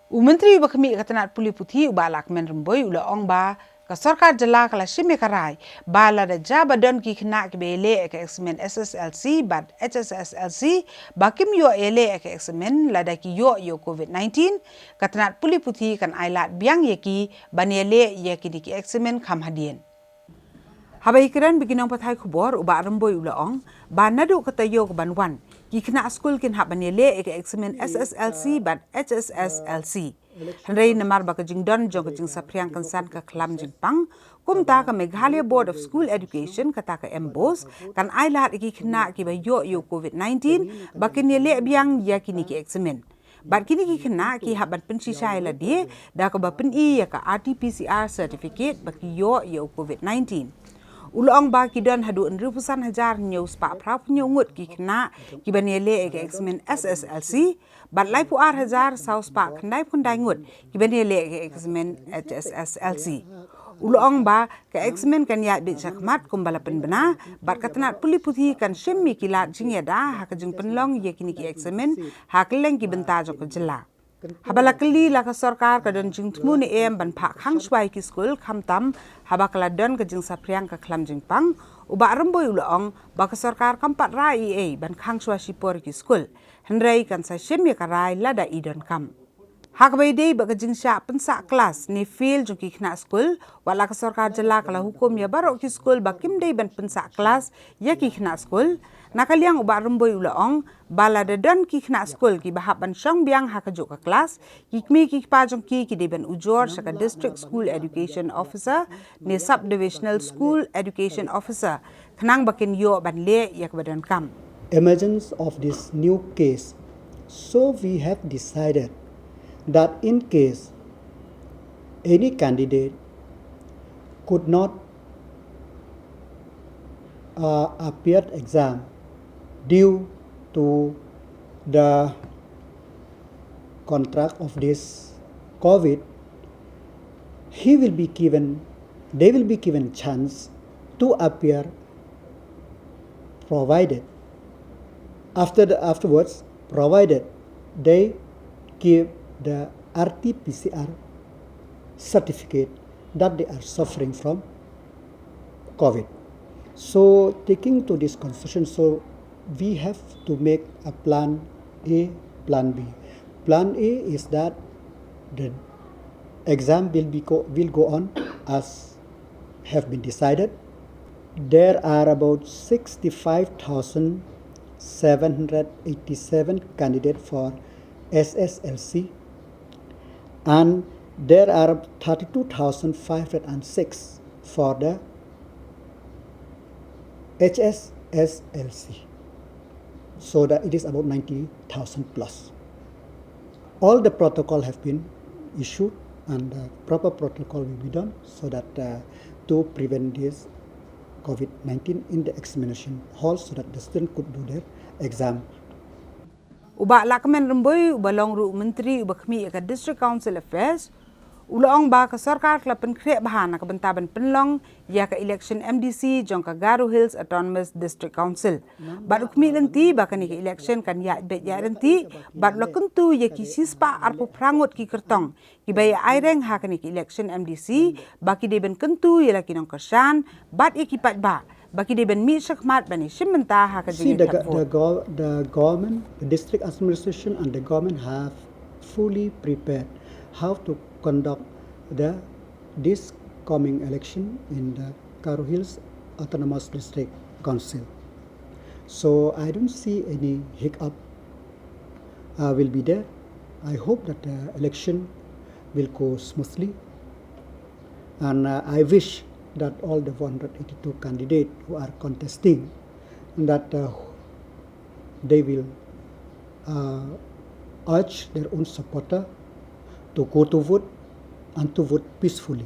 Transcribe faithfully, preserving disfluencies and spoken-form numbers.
U Myntri uba khmih ïa ka tnat pule puthi u Bah Lahkmen Rymbui u la ong ba ka sorkar jylla ka la shim ïa ka rai ba lada jia ba don ki khynnah kiba ïaleh ïa ka eksamin S S L C bad H S S L C ba kim ïoh ïaleh ïa ka eksamin lada ki ïoh ïa u covid nineteen, ka tnat pule puthi kan ailad biang ïa ki ban ïaleh ïa kine ki eksamin kham hadien. Haba ïakren bad ki nongpathai khubor u Bah Rymbui u la ong ba naduh ka taïew kaban wan ki khynnah skul kin hap ban ïaleh ïa ka eksamin S S L C bad H S S L C. Hynrei namar ba ka jingdon jong ka jingsaphriang kynsan ka khlam jingpang, kumta ka Meghalaya Board of School Education, kata ka MBOSE, kan ailad ïa ki khynnah kiba ïoh ïa u covid nineteen ba kin ïaleh biang ïa kine ki eksamin. Bad kine ki khynnah ki hap ban pynshisha ïa lade da kaba pyni ïa ka R T P C R certificate ba ki ïoh ïa u covid nineteen. U la ong ba ki don haduh hynriewphew san hajar hynñiew spah phra phew hynñiew ngut ki khynnah kiban ïaleh ïa ka eksamin S S L C bad laiphew ar hajar saw spah khyndai phew khyndai ngut kiban ïaleh ïa ka eksamin H S S L C. U la ong ba ka eksamin kan ïaid beit shakhmat kumba la pynbna bad ka tnat pule puthi kan shim ïa ki lad jingïada ha ka jingpynlong ïa kine ki eksamin ha kylleng ki bynta jong ka jylla. Haba la kylli la ka sorkar ka don jingthmu ne em ban phah khang shuwa ïa ki skul, khamtam haba ka la don ka jingsaphriang ka khlam jingpang, u Bah Rymbui u la ong ba ka sorkar kam pat rah ei ei ban khang shuwa shipor ïa ki skul, hynrei kan sa shim ïa ka rai lada i donkam. Ha kaba ïadei bad ka jingshah pynsah klas ne fail jong ki khynnah skul, wat la ka sorkar jylla ka la hukum ïa baroh ki skul ba kim dei ban pynsah klas ïa ki khynnah skul. Na ka liang u Bah Rymbui u la ong ba lada don ki khynnah skul kiba hap ban shong biang ha kajuh ka klas, ki kmie ki kpa jong ki ki dei ban ujor sha ka District School Education Officer ne Sub Divisional School Education Officer khnang ba kin ïoh ban leh ïa kaba donkam. Emergence of this new case. So we have decided that in case any candidate could not uh, appear exam due to the contract of this covid, he will be given, they will be given chance to appear, provided after the, afterwards, provided they give the R T P C R certificate that they are suffering from covid. So taking to this consideration, so we have to make a plan A, plan B. Plan A is that the exam will be go, will go on as have been decided. There are about sixty-five thousand seven hundred eighty-seven candidates for S S L C, and there are thirty-two thousand five hundred six for the H S S L C. So that it is about ninety thousand plus. All the protocol have been issued and the proper protocol will be done so that uh, to prevent this covid nineteen in the examination hall so that the student could do their exam. U Bah Lahkmen Rymbui uba long ruh u Myntri uba khmih ïa ka District Council Affairs u la ong ba ka sorkar ka la pynkhreh bha na ka bynta ban pynlong ïa ka election M D C jong ka Garo Hills Autonomous District Council. Bad u khmih lynti ba kane ka election kan ïaid beit ïaid ryntih bad u la kyntu ïa ki shispah arphew phra ngut ki kyrtong kiba ïa aireng ha kane ka election M D C ba ki dei ban kyntu ïa la ki nongkyrshan bad ïa ki paidbah ba ki dei ban mih shakhmat ban ïashim bynta ha ka jingïakynduh vote. The government, the district administration and the government have fully prepared how to conduct the this coming election in the Garo Hills Autonomous District Council. So I don't see any hiccup uh, will be there. I hope that the election will go smoothly, and uh, I wish that all the one hundred eighty-two candidates who are contesting that uh, they will uh, urge their own supporter to go to vote and to vote peacefully.